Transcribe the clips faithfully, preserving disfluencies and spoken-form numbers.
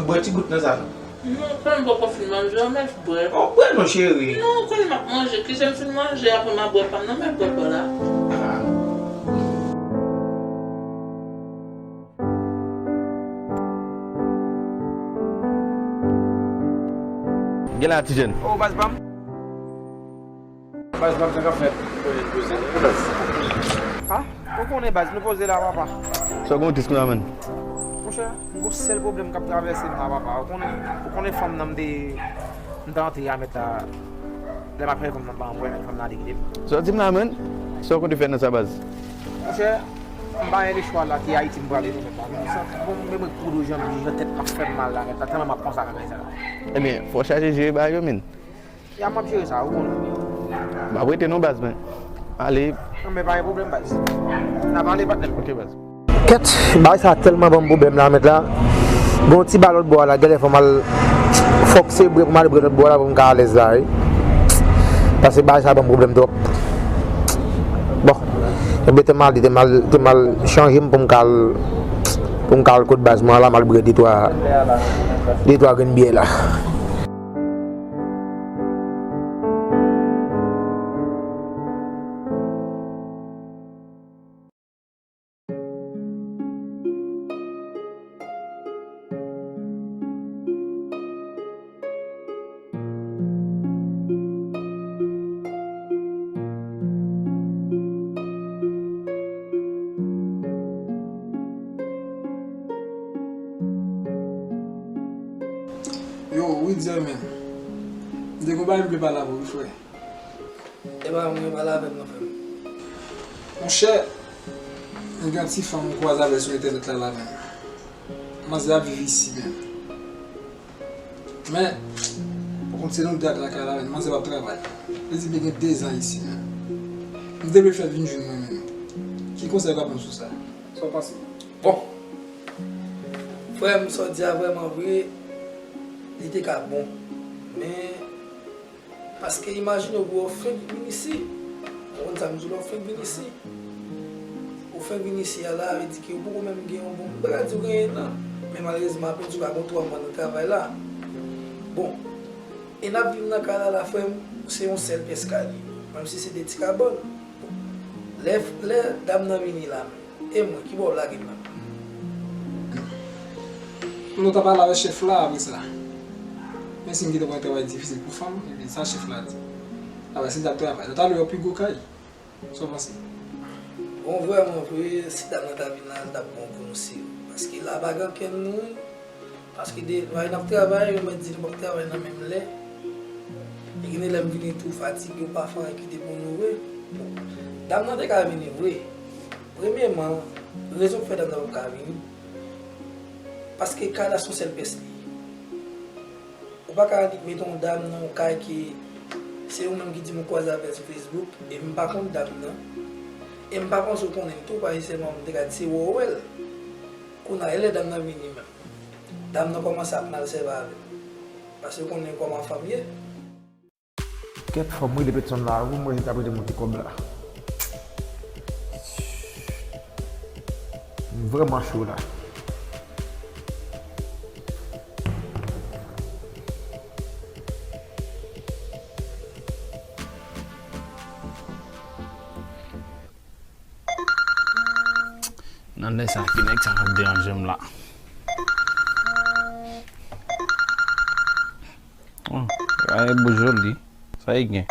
Bwè ti gout nan sa non. Non, kòm m poko fin manje an, mèt bwè. O, bwè non, cheri. Non, kounye m ap manje, ki jan m fin manje, apre m a bwè pa m nan, mèt bwè pa la. Ah. Gen la, ti jèn. O, baz pa m. Baz, baz, sa k ap fèt? Ah, ou konnen baz, nou poze la, papa. Sa w gen w tris konsa, menn? Monchè, m gon sèl pwoblèm k ap travèse m la, papa. Ou konnen, ou konnen fanm nan m te, m te antre a mèt la. Lè m ap fè fanm nan pa anpwen, men fanm nan te kite m. Sa w di m la, menn? Sa w konte fè nan sa, baz? Monchè, m pa gen lechwa la, ki Ayiti m prale tou, mèt la. Bon, m santi, bon, m mwen kou dou jan m ye, jan tèt m ap fè m mal la, mèt la, tèlman m ap panse a bagay sa. Ebyen, fò w chache jere bagay yo, menn. Ya, m ap jere sa, ou konnen. M ap rete non, baz, men. Ale. Non, men pa gen pwoblèm, baz. N a pale, patnè m. Ok, baz. Kèt, bagay sa tèlman ban m pwoblèm la, mèt la. Gen yon ti ba lòt bò a la, genlè fò m al fòk se bre pou m al bre lòt bò a la pou m ka alèz la, wi. Paske bagay sa ban m pwoblèm twòp. Bon, ebyen te mal, te mal, te mal chanje m pou m ka al, pou m ka al kot baz mwen la, m al bre de twa, de twa grenn byè la. Yo, Witzer, men. M te gon bagay m vle pale avè w, wi, frè. E pa mwen, pale avè m non, frè m. Monchè, m gen yon ti fanm m kwaze avè l sou entènèt la, la menm. Manzè ap viv isi menm. Men, ou konn se nou de ak lakay la menm, manzè p ap travay. Li di m li gen dezan isi menm. M te vle fè l vin jwenn mwen menm. Ki konsèy ou ka ban m sou sa? Sa w panse? Bon. Frè m, sa w di a vrèman vre, li te ka bon. Men, paske imajine w pou w fenk vin isi. Ou konn sa m di w la, w fenk vin isi. Ou fenk vin isi a la, vle di ke ou poko menm gen yon bon, m pa ka di w gen en an. Men malerezman, apre di w ka gen twa mwa nan travay la. Bon, e n ap viv nan kay la, la, frè m, se yon sèl pyès kay li. Menm si se de ti kabann. Lè, lè dam nan vini la, E mwen, ki bò w lage m nan? Nou ta pale avèk chèf la apre sa. Men si m kite w pran travay difisil pou fanm, epi sa chèf la di? Apre si l t ap travay, nou ta lwe yon pi gwo kay. Sa w panse? Bon, vrèman vre, si dam nan ta vin la, l t ap bon pou nou, si. Paske la pa gen ankenn moun. Paske de, lè n ap travay, yo mèt di nou p ap travay nan menm lè. E gen de lè m vini tou fatige, ou pa fè anyen ki te pou nou vre. Bon, dam nan te ka vini vre. Premyeman, rezon k fè dam nan p ap ka vini, paske kay la se yon sèl pyès li ye. Ou pa ka annik mete yon dam nan yon kay ki se ou menm ki di m ou kwaze avè l sou Facebook, e m pa konn dam nan. E m pa panse w konnen l tou, pa nesesèman m te ka di se wè w wè l. Kounye a, e lè dam nan vini menm. Dam nan kòmanse ap malsèvi avè m. Paske w konnen kòman fanm ye. Kèt, fò m rele Petson la, wi, m wè si l t ap rete m yon ti kòb la. M vrèman cho la. Nan lè sa, ki nèg sa k ap deranje m la? Oh, gade bouch joli. Sa y gen?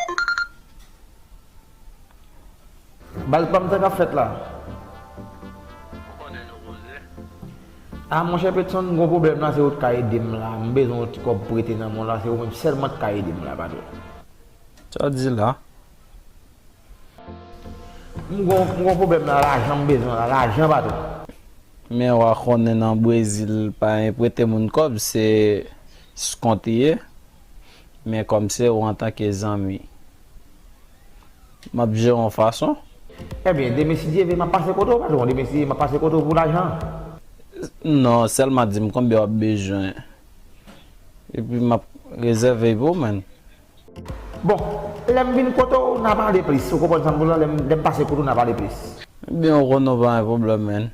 Baz pa m, sa k ap fèt la? Ah, monchè Petson, m gon pwoblèm la, se ou t ka ede m la. M bezwen yon ti kòb prete nan men w la, se ou menm sèlman t ka ede m la, patwon. Sa w di la? M gon, m gon pwoblèm la, lajan m bezwen la, lajan, patwon. Men w a konnen nan Brezil, pa gen prete moun kòb, se s kont li ye. Men kòm se ou antanke zanmi, m ap jere yon fason. Ebyen, demen si Dye vle, m ap pase kote w, patwon. Demen si Dye vle, m ap pase kote w pou lajan. Non, sèlman di m konbyen w ap bezwen. Epi m ap rezève pou ou, menn. Bon, lè m vin kote w, n a pale plis. Ou konprann sa m di w la, lè m, lè m pase kote w, n a pale plis. Ebyen, ou konnen w pa gen pwoblèm, menn.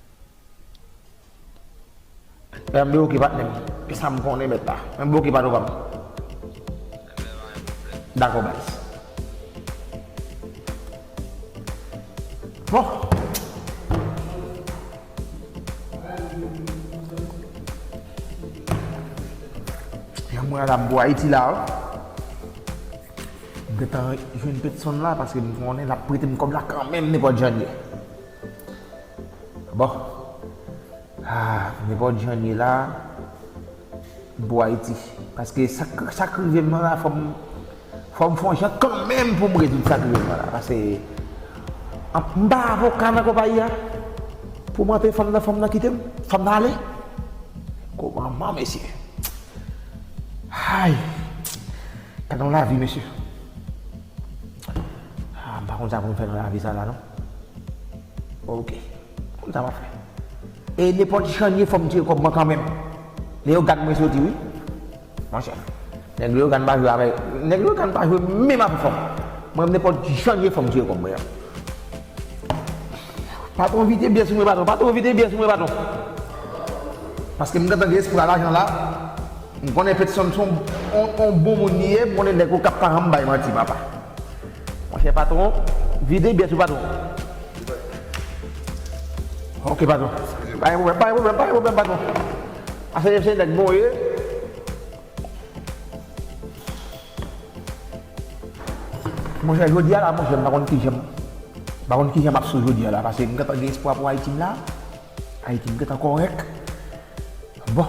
M B, oke, patnè m. E sa m konnen mèt la. M B, oke, patwon pa m. Dakò, baz. Bon. Jan mwen la m pou Ayiti la, wi. M gentan jwenn Petson la, paske m konnen l ap prete m kòb la kanmenm, nenpòt jan l ye. Bon. Ah, nenpòt jan l ye la, m pou Ayiti. Paske sa k, sa k rive m nan la, fò m, fò m fè yon jan kanmenm pou m rezoud sa k rive m nan la. Paske, an, m pa avoka nan konpayi a. Pou m antre fanm nan, fanm nan kite m, fanm nan ale. Kòmanman, mesye. Ay. Gade yon lavi, mesye. Ah, m pa konn sa pou m fè nan lavi sa la, non. Oke. Konn sa m ap fè. E nenpòt jan l ye, fò m tire kòb mwen kanmenm. Leyogàn mwen soti, wi. Monchè. Nèg Leyogàn pa jwe avèk. Nèg Leyogàn pa jwe menm avèk fanm. Mwen, nenpòt jan l ye, fò m tire kòb mwen an. Patwon, vide byè sou mwen, patwon. Patwon, vide byè sou mwen, patwon. Paske m gentan gen espwa lajan la. M konnen Petson se yon, yon, yon bon moun li ye. M konnen nèg okap pa janm bay manti, papa. Monchè, patwon, vide byè sou patwon. Oke, patwon. Pa gen pwoblèm, pa gen pwoblèm, pa gen pwoblèm, patwon. Ase se nèg bon ye. Monchè, jodi a la, monchè, m pa konn kijan, m pa konn kijan m ap sou jodi a la, paske m gentan gen espwa pou Ayiti m la. Ayiti m gentan kòrèk. Bon.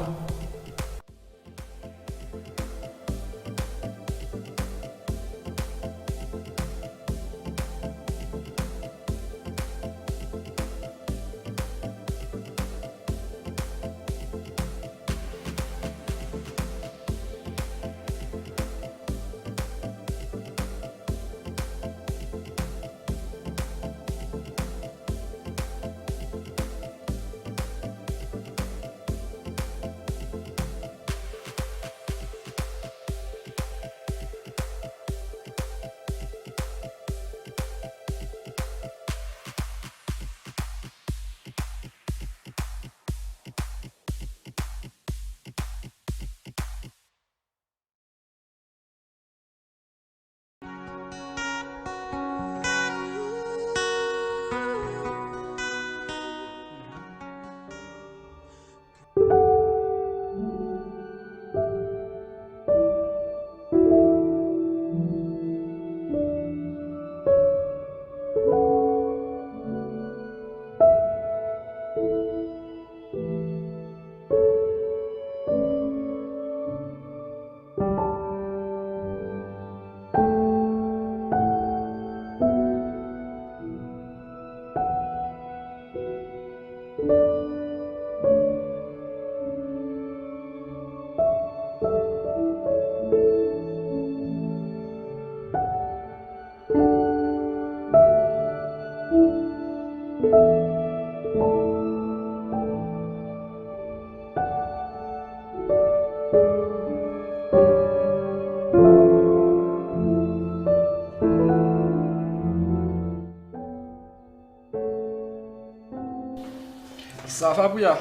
Ça va, Priya?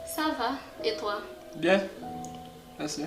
Ça va, et toi? Bien. Merci.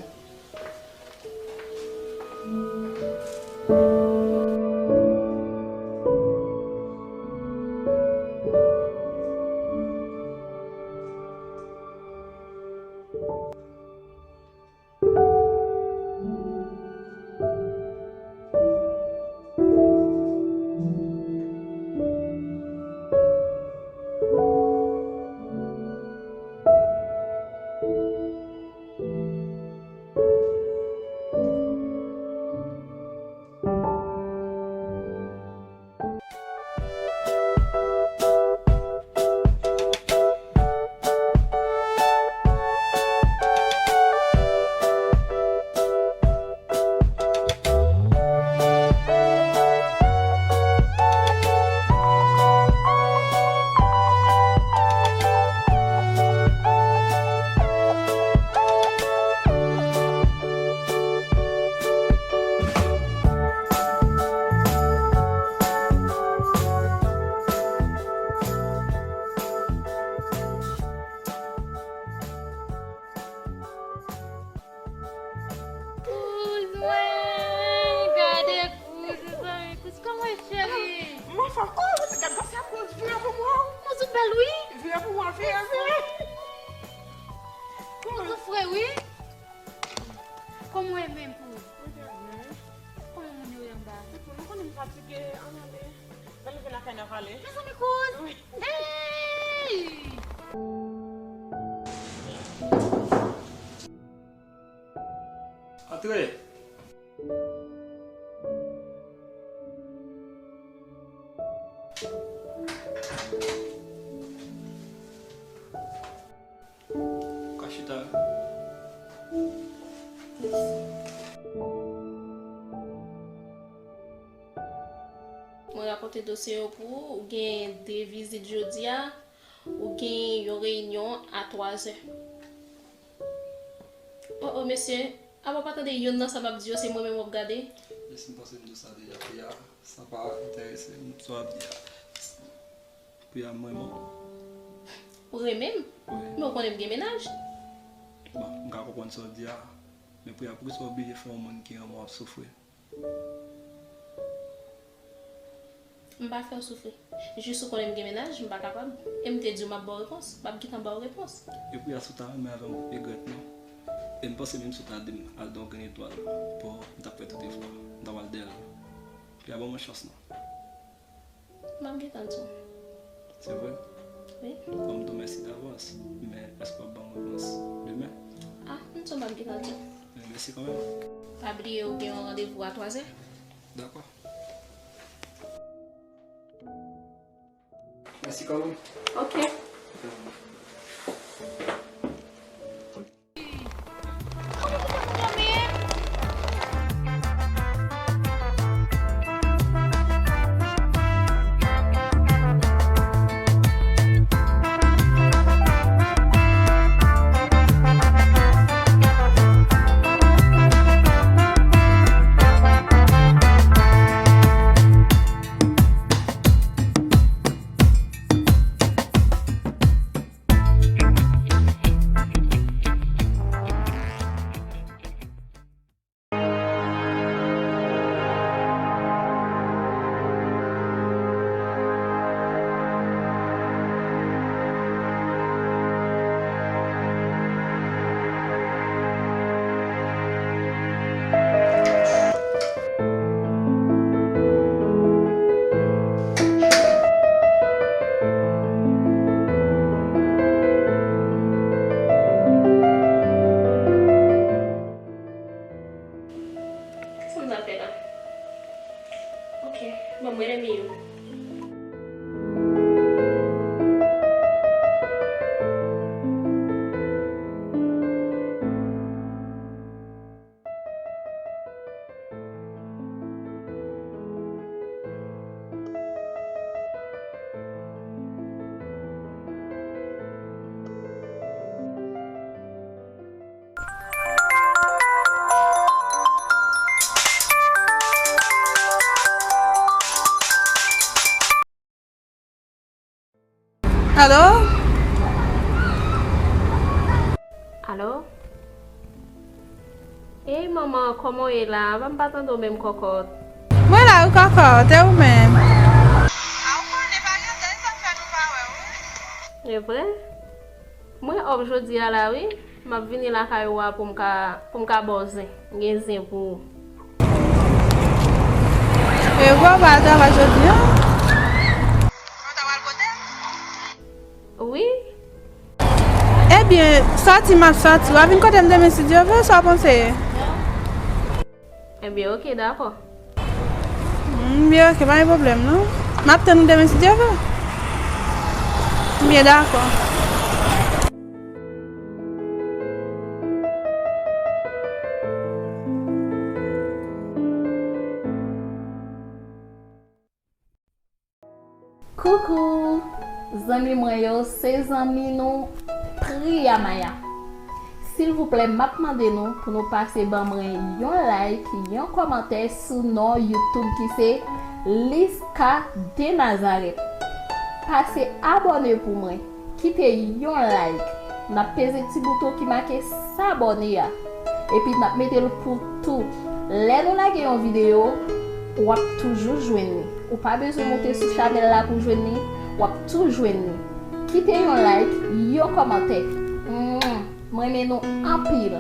Vire pou mwen. Ou sou bèl, wi. Vire pou mwen, vire, vire. Ou tou fre, wi. Kòman w ye menm pou ou? Mwen trè byen. Kòman moun yo ye anba? Tout moun, ou konnen m fatige, ann ale. N a leve lakay n a pale. Mezanmi, kouz! Wi. Hey! Antre! Ka chita. Mwen rapòte dosye yo pou ou. Ou gen de vizit jodi a. Ou gen yon reyinyon a twazè. O, o, mesye, apa w pa tande youn nan sa m ap di yo, se mwen menm w ap gade? Mesye, m panse m di w sa deja, Priya. Sa pa enterese m, sa w ap di a. Priya, m renmen w. Ou renmen m? Wi. Men ou konnen m gen mennaj. Bon, m ka konprann sa w di a. Men Priya, poukisa w oblije fè yon moun ki renmen w ap soufri? M pa fè w soufri. Jis ou konnen m gen mennaj, m pa kapab. E m te di w m ap ba w repons. M ap gentan ba w repons. E Priya, si w ta renmen avè m, ou p ap regrèt non. E m panse menm si w ta di m al nan yon grenn etwal, bon, m t ap fè tout efò. M t ap al dèyè l. Priya, ban m yon chans non. M ap gentan di w. Se vre? Wi. Bon, m di w mèsi davans. Men èske w ap ban m repons demen? Ah, m di w m ap gentan di w. Men mèsi kanmenm. Pa bliye ou gen yon randevou a twazè. Dakò. Mèsi kanmenm. Ok. Sa m t ap fè la? Ok, ban m wè lè m ye yo. Alo? Alo? Ey, manman, kòman w ye la? Apa m pa tande w menm, kòkòt? Mwen la wi, kòkòt, e ou menm? A, ou konnen pa gen anpil tan fè nou pa wè, wi. E vre? Mwen off jodi a la, wi. M ap vini lakay ou a pou m ka, pou m ka ba w zen. M gen zen pou ou. E ou pa al travay jodi a? Ou ta pral kote? Wi. Ebyen, sòti m ap sòti. W a vin kote m demen si Dye vle, sa w panse? Ebyen, oke, dakò. Ebyen, oke, pa gen pwoblèm, non. M ap tann ou demen, si Dye vle. Ebyen, dakò. Koukou! Zanmi mwen yo, se zanmi nou Priya Maya. Silvouplè, m ap mande nou pou nou pase ban mwen yon like, yon kòmantè sou non YouTube ki se Liska de Nazareth. Pase abòne pou mwen, kite yon like. N ap peze ti bouton ki make sabòne a. Epi n ap mete l pou tou. Lè nou lage yon videyo, w ap toujou jwenn li. Ou pa bezwen moute sou chanèl la pou jwenn li. w ap tou jwenn li. Kite yon like, yon kòmantè. Mwen renmen nou anpil.